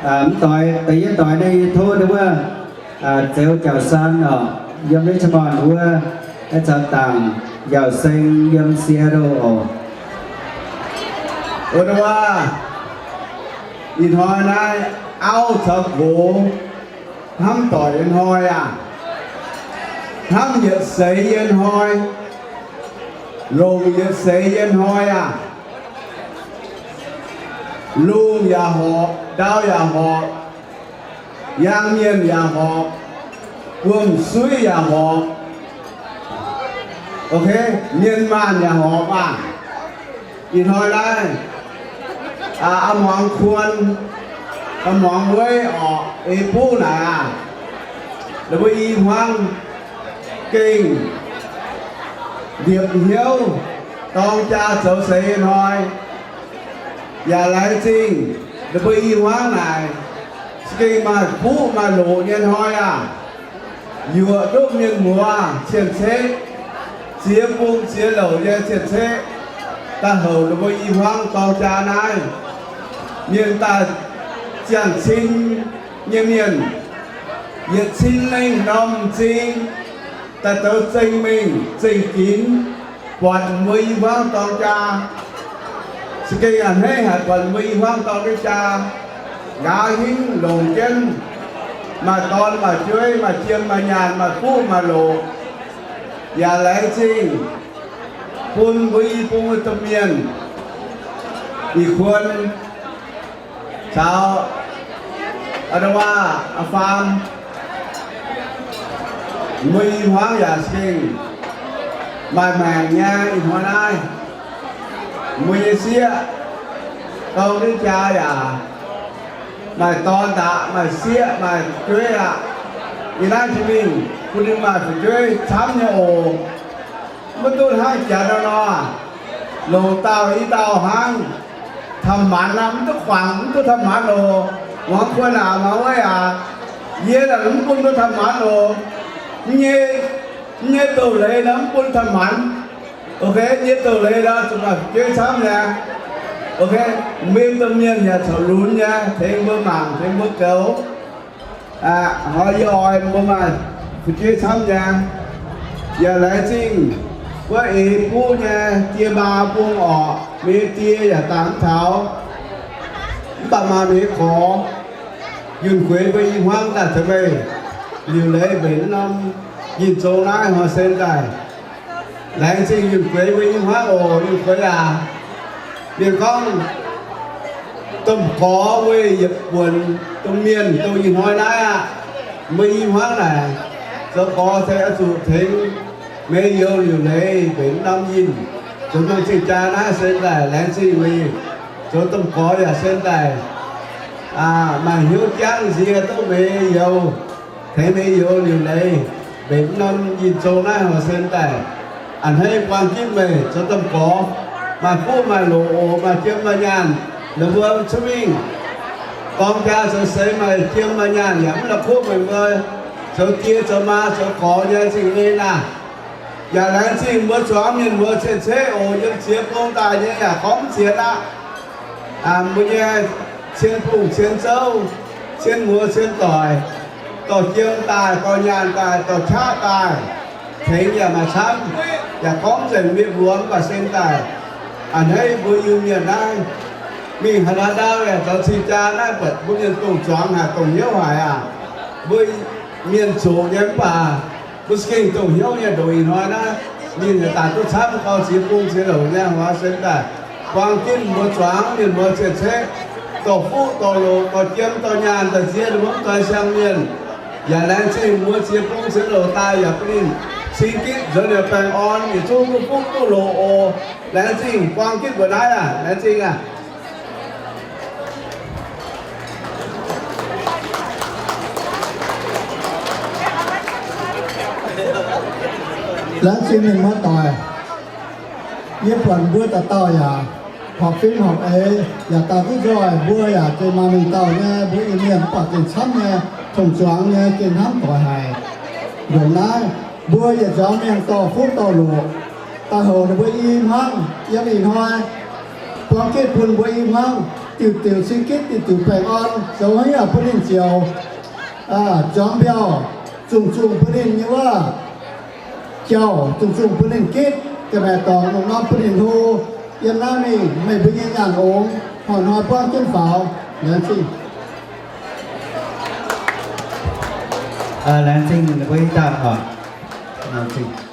Mv doix, da'yietv doix naaiv yie tov ninh wuov Zeux Jauv San oc, yiem Richmond wuov, caux dangc Yauh Seng yiem Seattle oc. Wuov, ih hnoi naaiv auv caux gox hnamv doic nyei hnoi aac, hnamv yietc seix nyei hnoi, longc yietc seix nyei hnoi aac. Lungh yaac horpc, ndau yaac horpc, yangh mienh yaac horpc, wuom-suiv yaac horpc, ok, mienh maanh yaac horpc maah. Ih hnoi naaiv a'muangx kuon, a'muangx weiv orqc, ei buv naaic aac, ninh mbuo i hmuangv gengh ndiepc hnyouv dorng jaa zoux seix nyei hnoi. Yaac laengz zingh ninh mbuo i hmuangv naaic, se gengh maaih fuqv maaih loqc nyei hnoi aac. Yuoqc duqv mienh muoz cien-ceqv, ziex bung ziex louc nyei cien-ceqv, daaih houc ninh mbuo i hmuangv dorng jaa naaiv. Mienh daaih ziangh cin nyei mienh, yietc cin lengh norm m'zing, daaih zoux zengh mengh zengh ginx buatc mbuo i hmuangv dorng jaa. Se gengh a'hneiv haic buatc mbuo i hmuangv dorng duqv jaa. Nqa'haav hingv longc jienv maaih dorn maaih jueiv, maaih jiem maaih nyaanh, maaih fuqv maaih loqc. Yaac laengz zingh bun mbuo i bung domh mienh, Ih Kuon caux Aa^nda^waa, Aa^faam, mbuo i hmuangv yaac za'gengh maaih maengc nyei. Ih hnoi naaiv mbuo nyei sieqv dorng duqv jaa yaac maaih dorn daqc, maaih sieqv, maaih fu'jueiv aqv. Ih naaiv jiex mingh bun ninh maaih fu'jueiv camv nyei oc. Maiv duqv hnangv janx nor, longc dauh i dauh hnangv. Taux maanz aqv, mv duqv guangc, mv duqv taux maanz oc. Muangx kuon aac, muangx weiv aac, yie mv bun duqv taux maanz oc. Nyei, nyei doz-leiz nor mv bun taux maanz. Ok, nyei doz-leiz nor zuqc maaih fu'jueiv camv nyei. Ok, mbuo domh mienh yaac corc lunx nyei, tengx mbuo mangc, tengx mbuo goux. Hnoi yie oix mbuo maaih fu'jueiv camv nyei. Yaac laengz zingh wuov eix buv nyei die maa bung orqc, mbuo nyei die yaac dangx mv taux, mv baac maaih mbuo nyei gorx yunh gueix mbuo i hmuangv daaih taux meih liuc leiz mbenc norm yinh zong naaiv hnoi sen daaih. Laengz zingh yunh gueix mbuo i hmuangv oc, yunh gueix aac. Mienh gorngv domh gorx weih yietc buonc domh mienh dongh ih hnoi naaiv aqv. Mbuo i hmuangv naaic zoux gorx se oix zuqc tengx meih youz liuc leiz mbenc norm yinh, zoux dongh zingh jaa naaiv sen daaih. Laengz zingh meih zoux domh gorx yaac sen daaih maaih hnyouv jangv nziex duqv meih youz, tengx meih youz liuc leiz mbenc norm yinh zong naaiv hnoi sen daaih. A'hneiv buang jienv meih zoux domh gorx, maaih fuqv maaih loqc oc, maaih jiem maaih nyaanh, laaix mbuo cuotv mingh dorng jaa zoux seix maaih jiem maaih nyaanh yaac mv la'kuqv meih mbuo zoux die zoux maa zoux gorx nyei zingh en aac. Yaac laengz zingh mbuo zuangx mienh muoz cien-ceqv oc, yiem ziex bung daaih nyei yaac gorngv mv sienx aqv. Mbuo nyei cien-hungh cien-zouv, cien-muoz cien-doic, dorh jiem daaih, dorh nyaanh daaih, dorh qaqv daaih, tengx yaac maaih camv, yaac gorngv nzengc mienh mbuo mv baac sen daaih. A'hneiv mbuo Iu-Mienh naaiv mingh haaix ndau yaac zoux cing jaa naaiv buatc mbuo mienh dongh zuangx haic, dongh hnyouv haic aac. Mbuo mienh zoqc nyei mv baac mbuo za'gengh dongh hnyouv nyei ndongc ih hnoi naaiv, ninh yaac daaih duqv camv gorx ziex bung ziex louc nyei hnoi sen daaih. Buang jienv mbuo zuangx mienh muoz cien-ceqv, dorh fuqv dorh loqc dorh jiem dorh nyaanh daaih nziex ninh mbuo mv doix siang mienh. Yaac laengz zingh mbuo ziex bung ziex louc daaih yaac bun ninh cing gitv nzuonx liuz baengh orn yietc zungv duqv fuqv duqv loqc oc. Laengz zingh buang jienv mbuo naaiv aac, laengz zingh aac. Laengz zingh mienh muoz-doic. Yie buatc mbuo dauh dauh yaac horpc fim horpc eix yaac dauh duqv nzoih, mbuo yaac gengh maaih mengh dauh nyei, mbuo Iu-Mienh mv baac gengh camv nyei, tong-zuangx nyei, gengh hnamv doic haic. Ndongc naaiv mbuo yietc zuangx mienh dorh fuqv dorh loqc daaih houc ninh mbuo i hmuangv yiem ih hnoi, buang gitv bun mbuo i hmuangv. diuc diuc cing gitv, diuc diuc baengh orn, zoux hnyouv bun ninh njoux, zuangx mbiauh, zungh zungh bun ninh nyei waac jauh, zungh zungh bun ninh gitv, ga'maeqc dorngc lungh norm bun ninh hlo. Yiem naaiv mingh meih mbuo nyei nyaanh ongx hnoi-hnoi buangv jienv faaux. Laengz zingh. Laengz zingh ninh mbuo ih dauh oc. Laengz zingh.